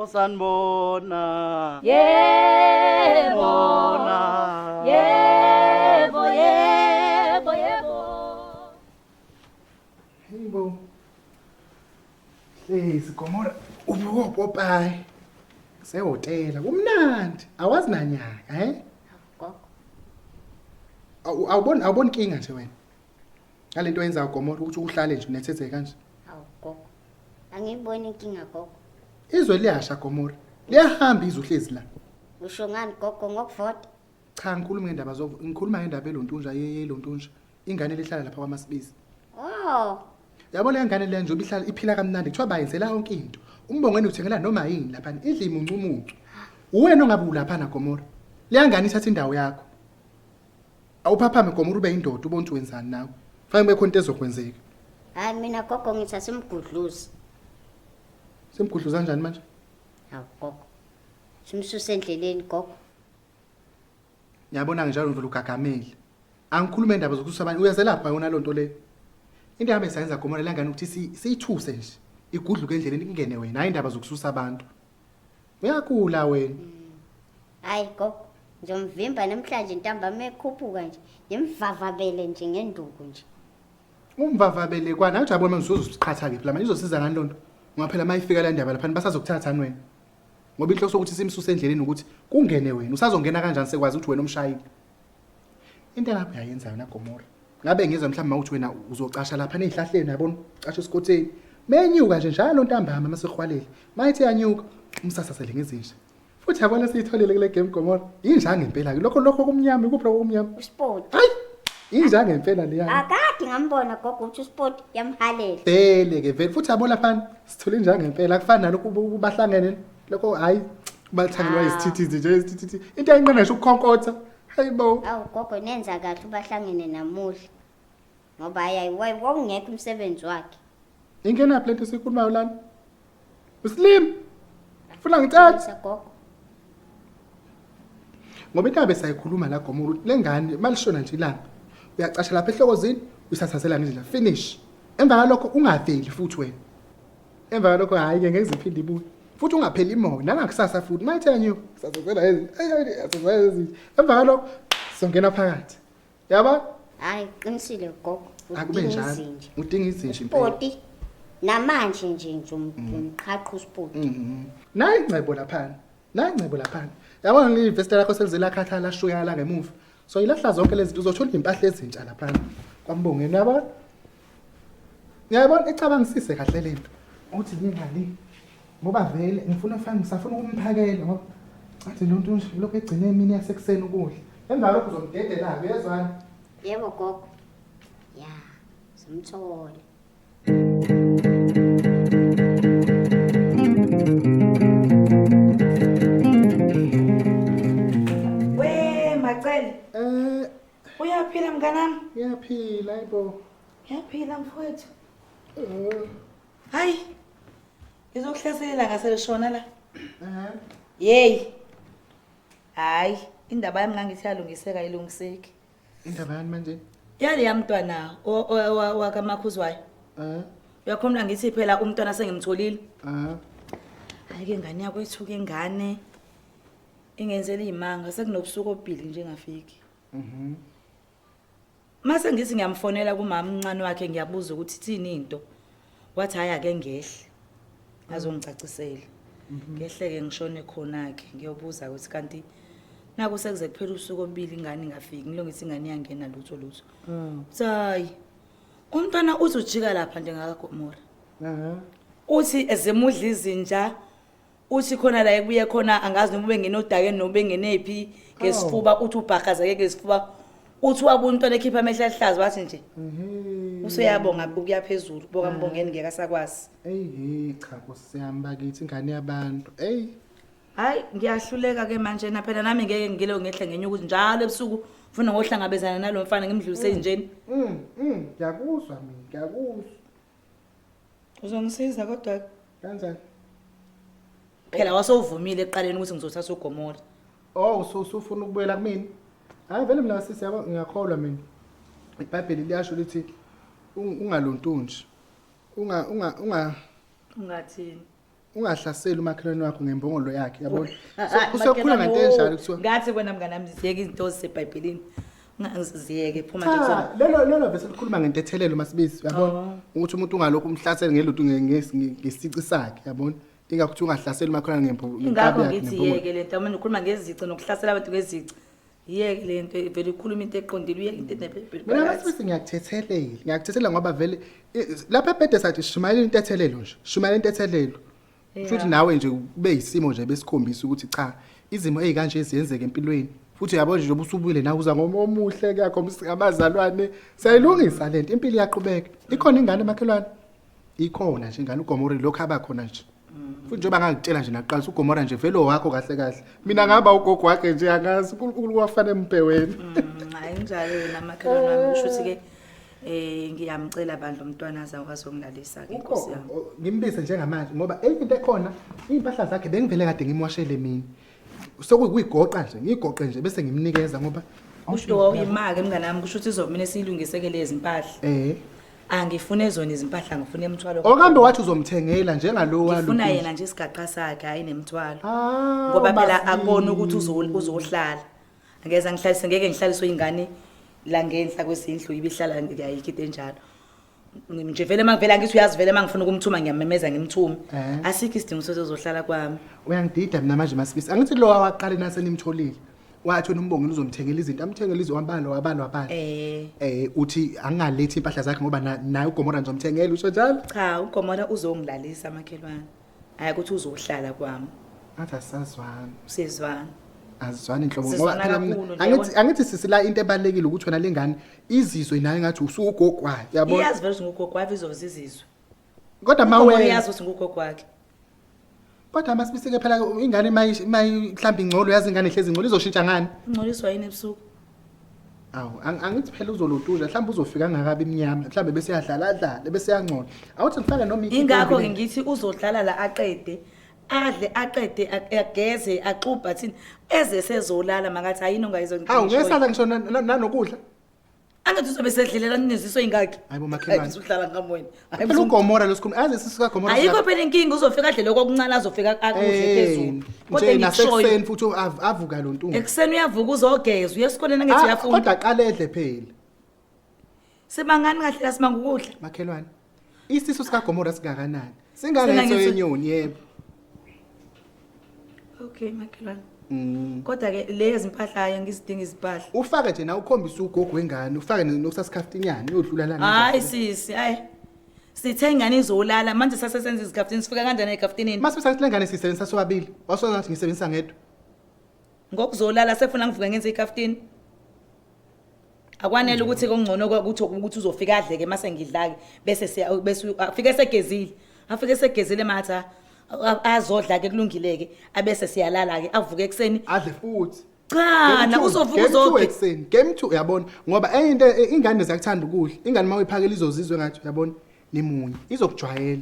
Osanibona. Yebo. Bona. Yebo, yebo, yebo. Hayibo. Hlezi Gomora ubukopopayi. Sehotela kumnandi. Awazi nanyaka, eh? Gogo. Awuboni awuboni inkinga nje wena. Ngalento oyenzayo Gomora ukuthi uhlale nje unethezeke kanje. Awu gogo. Angiyiboni inkinga gogo. Izwe liyasha Gomora. Liyahamba izwe uhlezi la. Usho ngani gogo ngokuvota? Cha ngikhuluma ngendaba zo ngikhuluma ngendaba elontunja yelontunja. Ingane lehlala lapha kwaMasibizi. Oh, Yabo le ngane le nje ihlala iphila kamnandi kuthiwa bayenzela yonke into. Umbongweni uthengela noma yini lapha idla imuncumuncu. Uwena ongabe ulapha na Gomora. Leya ngane ithatha indawo yakho. Awuphaphame Gomora ube indoda ubone ukuthi wenzani nawe. Fanele kube khona into ezokwenzeka. Hayi mina gogo ngithi asimgudluzi. Simgudluza kanjani manje? Hawu gogo. Simsuse endleleni gogo. Ngiyabona njalo ngivela ugagamele. Angikhulume indaba zokususa abantu uyazelapha yona lonto le. Into engabe sayenza Gomora le ngane ukuthi siyithuse nje. Igudluke endleleni ingene wena hayi indaba zokususa abantu. Uyagula wena. Hayi gogo. Ngizomvimba namhlanje ntambama ekhuphuka nje. Ngimvavabele nje ngenduku nje. Umvavabele kwana ujabona manje uzoziqhatha ke phela manje izosiza ngani lonto. Ngoba phela mayifika le ndaba lapha basazokuthathani wena. Ngoba inhloso ukuthi simsuse endleleni ukuthi kungene wena. Usazongena kanjani sekwazi ukuthi wena umshayile. Into engapha uyayenza yona Gomora. Ngabe ngizwa mhlawumbe mawuthi wena uzocasha lapha nezihlahleni yabona ucasha esikhotheni. Menyuka nje njalo ntambama masehwalele. Mayithi yanyuka umsasasele ngezinja. Futhi yabona siyitholile kule game Gomora. Inja ngempela ke lokho lokho kumnyama ikuphi lokho kumnyama? Usport. Hayi inja ngempela leya. Akade ngambona gogo ukuthi usport yamhalela. Vele ke vele futhi yabo lapha sithole inja ngempela akufani nalokhu bahlangene lokho hayi bathangelwa izithithithi nje izithithithi. Into ayinqena nje ukukhonkotha. Hayibo. Awu gogo nenza kahle ubahlangene namuhla. Ngoba hayi wawungekho umsebenzi wakhe. Ingenaphi lento esikhulumayo lana? Uslim. Funa ngithathe. Gogo. Ngoba into abe sayikhuluma la Gomora ukuthi lengane malishona nje ilanga uyacasha lapha ehlokozini uyisasazela ngendlela finish. Emva kwalokho ungaveli futhi wena. Emva kwalokho hayi ke ngeke iziphinde ibuye. Futhi ungapheli imoya nangakusasa futhi mayithe yanyu sasazela ezi. Sasazela ezi. Emva kwalokho songena phakathi. Yabo? Hayi qinisile gogo. Akube njalo. Izinja. Udinga izinja impela. Spoti. Namanje nje nje umqhaqho uspoti. Nayi ingcebo laphana. Nayi ingcebo laphana. Yabona le vesti lakho selize lakhathala lashuya la ngemuva. So ilahla zonke lezi zinto uzothola impahla ezintsha laphana. Kwambongeni yabona? Uyayibona icabangisise kahle lento. Uthi ngingale ngoba vele ngifuna fana ngisafuna ukumphakela ngoba athi lo nto nje lokho egcine emini yasekuseni ukudla. Emva lokho uzomdedela ke uyezwana. Yebo gogo. Ya, simthole. We Macele, Eh uyaphila mnganami? ngiyaphila ayibo. Ngiyaphila mfowethu. Hayi. Ngizokuhlasela ilanga selishona la. Eh Yey. Hayi, indaba yami ngangithi yalungiseka ilungiseki. indaba yani manje? Yale yamntwana wakamakhuzwayo. Eh Uyakhumbula ngithi phela umntwana sengimtholile. eh Hayi ke ingane yakwethu ke ingane ingenzela izimanga sekunobusuku obubili nje ngafiki. Mhm. Mase ngithi ngiyamfonela kumama umncane wakhe ngiyabuza ukuthi ithini into. Wathi hayi ake ngehle. Azongicacisela. Ngehle ke ngishone khona ke ngiyobuza ukuthi kanti naku sekuze kuphela usuku obubili ingane ingafiki ngilungisa ingane iyangena lutho lutho. Uthi hayi umntwana uthi ujika lapha nje ngakagomora. Eh Uthi ezemudla izinja uthi khona la ekubuye khona angazi noma ubengenodakeni noma ubengenephi ngesifuba uthi ubhakazeke ngesifuba uthi wabona umntwana ekhipha amehlo ahlaza wathi nje Mhm. usuyabonga ukuya phezulu boka mbongeni ngeke asakwazi. Ey cha Nkosi yami bakithi ingane yabantu. Ey Hayi ngiyahluleka ke manje na phela nami ngeke ngile ngehle ngenye ukuthi njalo ebusuku ufuna ngohlangabezana nalo mfana ngimdlulise ezinjeni. Ngiyakuzwa mina, ngiyakuzwa. Uzongisiza kodwa Kanjani? phela wasowuvumile ekuqaleni ukuthi ngizothatha uGomora. Oh, usufuna ukubuyela kumina? Hayi vele mina sisi yabo ngiyakholwa mina. IBhayibheli liyasho lithi ungalontunji. Unga unga unga Ungathini? Ungahlaseli umakhelwane wakho ngembongolo yakhe, yabona? So usekhula ngento enjalo kuthiwa. Ngathi wena mngani wami ziyeke izinto ezisebhayibhelini. Ziyeke phuma nje Cha, kuzona. lelo vese likhuluma ngentethelelo Masibisi, yabona? Oh. Ukuthi umuntu ungalokhu umhlasele ngelutho ngesici sakhe, yabona? Ingakho kuthi ungahlaseli umakhelwane Ingakho ngenkabi yakhe ngithi nembongolo. yeke lento, manje ukhuluma ngezici nokuhlasela abantu ngezici. Yeke lento vele ukhuluma into eqondile uyeke into enebhayibheli. Mina Masibisi ngiyakuthethelela, ngiyakuthethelela ngoba vele lapha ebhede sathi shumayela intethelelo nje, shumayela intethelelo. Futhi nawe nje kube yisimo nje besikhombisa ukuthi cha, izimo ezikanje ziyenzeka empilweni. Futhi uyabona nje njengoba usubuyile nawe uza ngomoya omuhle kuyakhombisa abazalwane. Siyayilungisa lento, impilo iyaqhubeka. Ikhona ingane makhelwane? Ikhona nje ingane uGomora lokho abakhona nje. Futhi njengoba ngangikutshela nje naqala uGomora nje vele wakho kahle kahle. Mina ngaba ugogo wakhe nje angazi uNkulunkulu kwafanele mphe wena. Hayi njalo yena makhelwane wami kusho ukuthi ke ngiyamcela bandla umntwana aze akwazi ukungilalisa ke Nkosi yami. Ngimbize njengamanje ngoba enye into ekhona impahla zakhe bengivele kade ngimwashele mina. Sekuyigoqa nje, ngiyigoqe nje bese ngimnikeza ngoba Kusho wawuyimake mngani wami kusho ukuthi izomina siyilungise-ke lezi mpahla. Angifune zona izimpahla ngifuna emthwalo. Okambe wathi uzomthengela njengalo walo. Ngifuna yena nje isigaqa sakhe hayi nemthwalo. Ah, Ngoba phela Masibisi. akubona ukuthi uzohlala. Angeze ngihlalise ngeke ngihlaliswe ingane la ngenhla kwesindlu ibihlala ngiyayikho into enjalo. Nje vele mangivela ngithi uyazi vele mangifuna ukumthuma ngiyamemeza ngimthume. Asikho isidingo sokuthi uzohlala kwami. Uyangidida mina manje Masibisi. Angithi lo waqala nasenimtholile. Wathi wena umbongile uzomthengela izinto, amthengele izinto wabala wabala wabala. Uthi angalethi impahla zakhe ngoba naye uGomora ngizomthengela usho njalo? Cha, uGomora uzongilalisa makhelwane. Hayi ukuthi uzohlala kwami. Ngathi asazwana. Sizwana. Azizwani inhlobo ngoba Sizwana phela mina kakhulu nje, yabona. angithi sisi la into ebalekile ukuthi wena lengane izizwe naye ngathi usugogo wakhe, yabona? Iyazi vele ukuthi ngugogo wakhe izozizizwe. Kodwa Ugogo mawe uyazi ukuthi ngugogo wakhe. Kodwa masibisike phela ingane mayi mhlawumbe ingcolo yazi ingane ihlezi ingcolo izoshintsha ngani? Ingcoliswa yini ebusuku? Awu, angithi phela uzolotuja mhlawumbe uzofika ngakabi emnyama mhlawumbe bese yadlala adlale bese yangcola. Awuthi ngifake noma ikhiphi Ingakho ke embili. ngithi uzodlala la aqede adle aqede ageze axubha thini eze sezolala makathi ayini ongayizwa Hawu, ngeke sadla ngisho nanokudla. Angathi uzobe sedlelela nineziso ingaki? Hayibo makhelwane. Hayi, usuhlala ngamweni. Hayi, Phela uGomora lo sikhuluma, aze sisuka Gomora. Ayikho phela inkinga uzofika adle lokho okuncane azofika akudle phezulu. Kodwa Nje engikushoyo nasekuseni futhi avuka lo ntungu. Ekuseni uyavuka uzogeza uye esikoleni angithi uyafunda. Kodwa aqale edle phela. Sibangani kahle la sibanga ukudla. Makhelwane. Isisu sikaGomora singakanani? Singangetho Singangetho- yenyoni yebo. Okay makhelwane. Kodwa ke lezi impahla hayi ngizidinga izimpahla. Ufake nje na ukhombisa ugogo wengane, ufake nokusasikhaftinyana uyodlula la. Hayi sisi, hayi. Sithe ingane izolala manje sasesenza izikhaftini sifika kanjani ezikaftinini? Mase sathi lengane sisebenzisa sobabili. Wasona ngathi ngisebenzisa ngedwa. Ngokuzolala sefuna ngivuke ngenze ikhaftini. Akwanele ukuthi kungcono ukuthi uzofika adleke mase ngidlake bese siya bese afike segezile. Afike segezile matha azodla ke kulungileke abese siyalala ke avuke ekseni adle futhi. Cha, na uzovuka uzoge. Ekseni. Game 2 uyabona ngoba enye into ingane ziyakuthanda ukudla. Ingane mayiphakela izozizwe ngathi uyabona nimunye. Izokujwayela.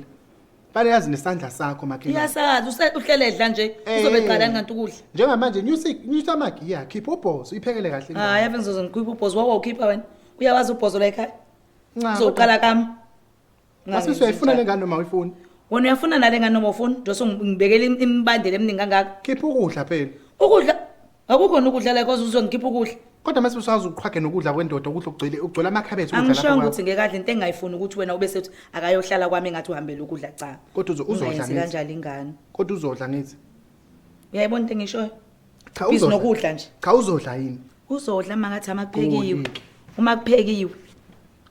Fanele yazi nesandla sakho makhelwane. Iyasazi uhlele edla nje uzobe qala nganti ukudla. Njengamanje nyusa amagiya khipha ubhozo uyiphekele kahle ingane. Hayi ave ngizoze ngikhiphe ubhozo wawo ukhipha wena. Uyawazi ubhozo la ekhaya? Nca, Uzoqala kami. Masisi uyayifuna le ngane noma uyifuni? Wena uyafuna nale ngane noma ufuni? Nje usungibekela imibandela eminingi kangaka. Khipha ukudla phela. Ukudla akukhona ukudla la cause uzongikhipha ukudla. Kodwa mase usazi uqhwage nokudla kwendoda ukudla okugcwele ugcwele amakhabethe ukudla Angishongo lapho. ukuthi ngeke adle into engayifuni ukuthi wena ube sethi akayohlala kwami engathi uhambele ukudla cha. Kodwa uzodla Ungayenzi ngithi. kanjalo ingane. Kodwa uzodla ngithi. Uyayibona into engishoyo? Cha Busy uzodla. nokudla nje. Cha uzodla yini? Uzodla mangathi amakuphekiwe. Kuningi. Uma kuphekiwe.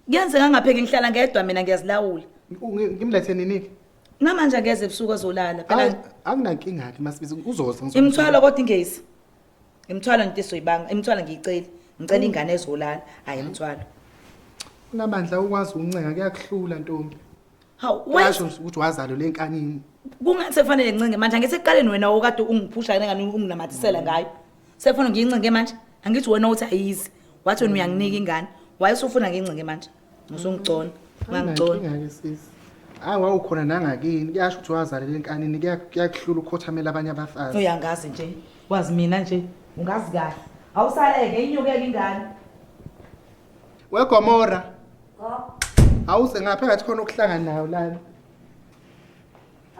Kuyenzeka ngingapheki ngihlala ngedwa mina ngiyazilawula. Ngimlethe nini? Namanje angeze ebusuku azolala phela. Hayi akunankinga ke masibizi uzoza ngizoza. Imithwalo kodwa ingezi. Imithwalo into esoyibanga, imithwalo ngiyicela. Ngicela ingane ezolala, hayi imithwalo. Unamandla ukwazi ukuncenga kuyakuhlula ntombi. Hawu, Uyasho ukuthi wazalwa lenkanini. Kungathi sefanele ngincinge manje angithi ekuqaleni wena okade ungiphusha ngane unginamathisela ngayo. Sefuna ngiyincinge manje? Angithi wena uthi ayizi. Wathi wena uyanginika ingane. Wayesufuna ngiyincinge manje? Usungigcona. Ungangigcona. Inkinga ke sisi. Hayi wawukhona nangakini kuyasho ukuthi wazalwa lenkanini kuyakuhlula ukukhothamela abanye abafazi. Uyangazi nje. Wazi mina nje. Ungazi kahle. Awusaleke inyukeke ingane. WeGomora. Gogo. Awuse ngapha ngathi khona ukuhlangana nayo lana.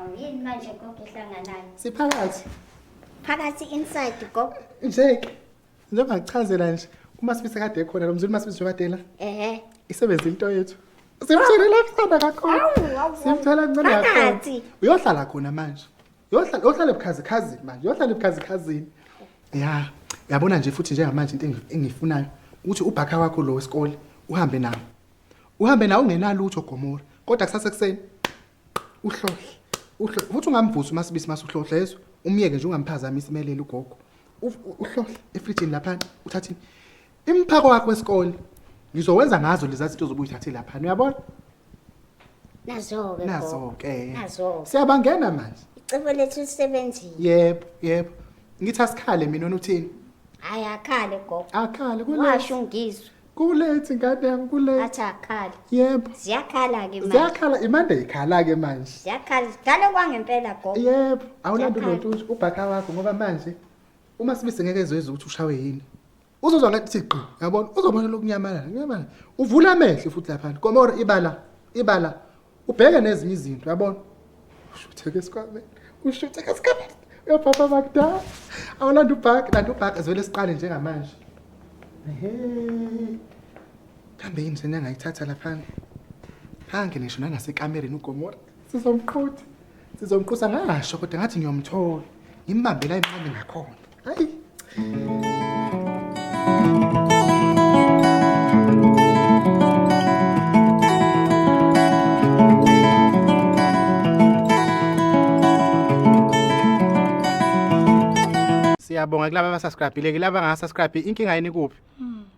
Awu yini manje gogo ehlanganayo? Siphakathi. Phakathi inside gogo. Nje ke njengoba ngichazela nje uMasibisi kade ekhona lo mzulu uMasibisi kade la. Ehhe. Isebenza into yethu. Simthole lapha kakhulu. Awu, awu, awu. Simthola ncane kakhulu. Phakathi. Uyohlala khona manje. Uyohlala uyohlala ebukhazikhazini manje. Uyohlala ebukhazikhazini. Ya, yabona nje futhi njengamanje into engiyifunayo ukuthi ubhakha wakho lo wesikole uhambe nawo. Uhambe nawo ungenalutho Gomora. Kodwa kusasa ekuseni uhlohle. Uhlohle futhi ungamvusi uMasibisi masuhlohle yezwa. Umyeke nje ungamphazamisi imelele ugogo. Uhlohle efrijini lapha uthathe imphako wakho wesikole. Ngizowenza ngazo lezi zinto ozobe uyithathe lapha. Uyabona? Nazo-ke gogo. Nazo ke. Nazo. Siyabangena manje. Icebo lethu lisebenzile. Yebo, yebo. Ngithi asikhale mina wena uthini? Hayi akhale gogo. Akhale kulethi. Washo ungizwe. Kulethi ngane yami kulethi. Athi akhale. Yebo. Ziyakhala-ke manje. Ziyakhala imande ikhala ke manje. Ziyakhala. Zikhala kwangempela gogo. Yebo, awulanda Ziyakhala. ulonto ubhaka wakho ngoba manje uma sibise ngeke ezwe ukuthi ushawe yini. Uzozwa ngathi gqi, yabona? Uzobona lokunyamalala, kunyamalala. Uvula amehlo futhi lapha. Gomora ibala, ibala. Ubheke nezinye izinto, yabona? Ushutheke esikhwameni. Ushutheke esikhwameni. Uyophapha bakudala. Awulanda ubhaka, landa ubhaka zivele siqale njengamanje. Ehe. Kambe yini senangayithatha lapha? Phange ngisho nanasekamereni uGomora. Sizomqhutha. Sizomqhusa ngasho kodwa ngathi ngiyomthola. Ngimbambe la emncane ngakhona. Hayi. Siyabonga kulaba abasubscribe-ile kulaba abangasubscribe inkinga yini kuphi?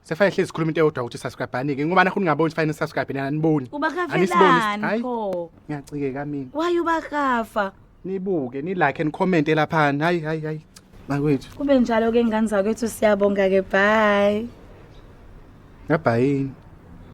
Sefanele hlezi sikhuluma into eyodwa ukuthi subscribe anike ngoba nakho ningaboni fanele subscribe nina aniboni. Anisiboni. Ubakafelani Hayi pho? ngiyacikeka mina. Why ubakafa? Nibuke ni like and comment lapha. Hayi hayi hayi. Bakwethu. Kube njalo ke ngane zakwethu siyabonga ke bye. Ngabhayini.